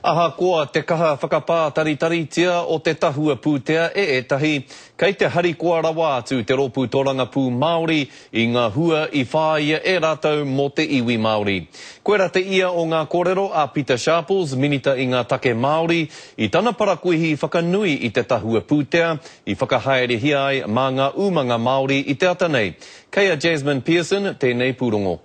Ahakoa te kaha whakapātaritaritia o te tahua pūtea e ētahi, kei te harikoa rawa atu te Rōpū Tōrangapū Māori i ngā hua i whāia e rātou mō te iwi Māori. Koirā te ia o ngā kōrero a Pita Sharples, Minita i ngā Take Māori, i tana parakuihi whakanui i te tahua pūtea i whakahaerehia ai mā ngā umanga Māori i te ata nei. Kei a Jasmine Pearson tēnei pūrongo.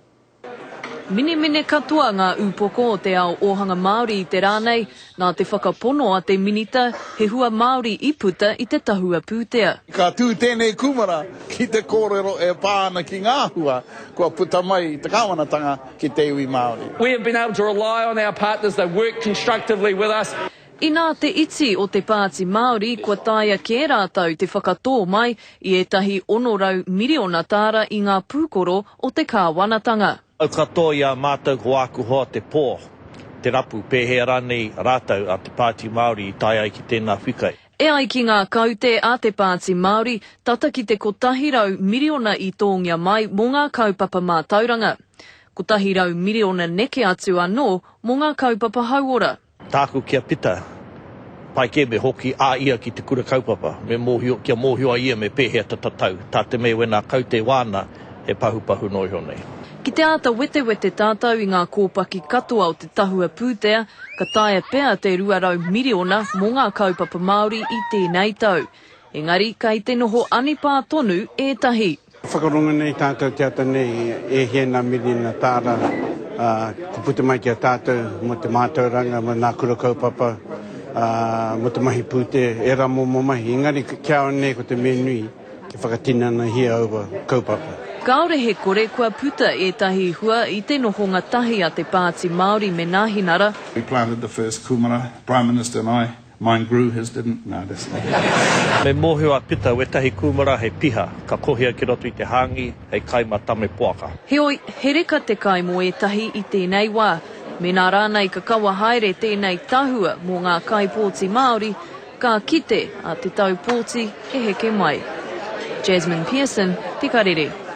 Minemine katoa ngā ūpoko o te ao ōhanga Māori i te rā nei, nā te whakapono a te Minita he hua Māori i puta i te tahua pūtea. Ka tū tēnei kūmara ki te kōrero e pā ana ki ngā hua kua puta mai i te kāwanatanga ki te iwi Māori. We have been able to rely on our partners, they've worked constructively with us. Inā te iti o te Pāti Māori kua taea kē rātou te whakatō mai i ētahi 600 miriona tāra i ngā pūkoro o te kāwanatanga. Au katoa i a mātou ko āku hoa te pō, te rapu pēhea rānei rātou a te Pāti Māori i tae ai ki tēnā whika. E ai ki ngā kaute a te Pāti Māori, tata ki te 100 miriona i tōngia mai mō ngā kaupapa mātauranga. 100 miriona neke atu anō mō ngā kaupapa hauora. Tāku ki a Pita, pai kē me hoki a ia ki te kura kaupapa, me mōhio, kia mōhio ai ia me pēhea te tatau, tā te mea wēnā kaute wāna he pahupahu noa iho nei. Ki te āta wetewete tātou i ngā kōpaki katoa o te tahua pūtea, ka taea pea te 200 miriona mō ngā kaupapa Māori i tēnei tau. Engari, kei te noho anipā tonu ētahi. Whakarongo nei tātou te ata nei e hia nā mirina tāra ka puta mai ki a tātou mō te mātauranga, mō nā kura kaupapa, mō te mahi pūtea, ērā momo mahi. Engari ki a au nei ko te mea nui kia whakatinanahia aua kaupapa. Kāore he kore kua puta ētahi hua i te nohonga tahi a te Pāti Māori me Nāhinara. We planted the first kumara, Prime Minister and I, Mine grew, his didn't, no that's not. Me mōhio a Pita wētahi kūmara he piha, ka kohia ki roto i te hāngi hei kai mā Tame Poaka. Heoi, he reka te kai mō ētahi i tēnei wā. Mēnā rānei ka kawa haere tēnei tahua mō ngā kaipōti Māori, ka kite a te tau pōti e heke mai. Jasmine Pearson, Te Karere.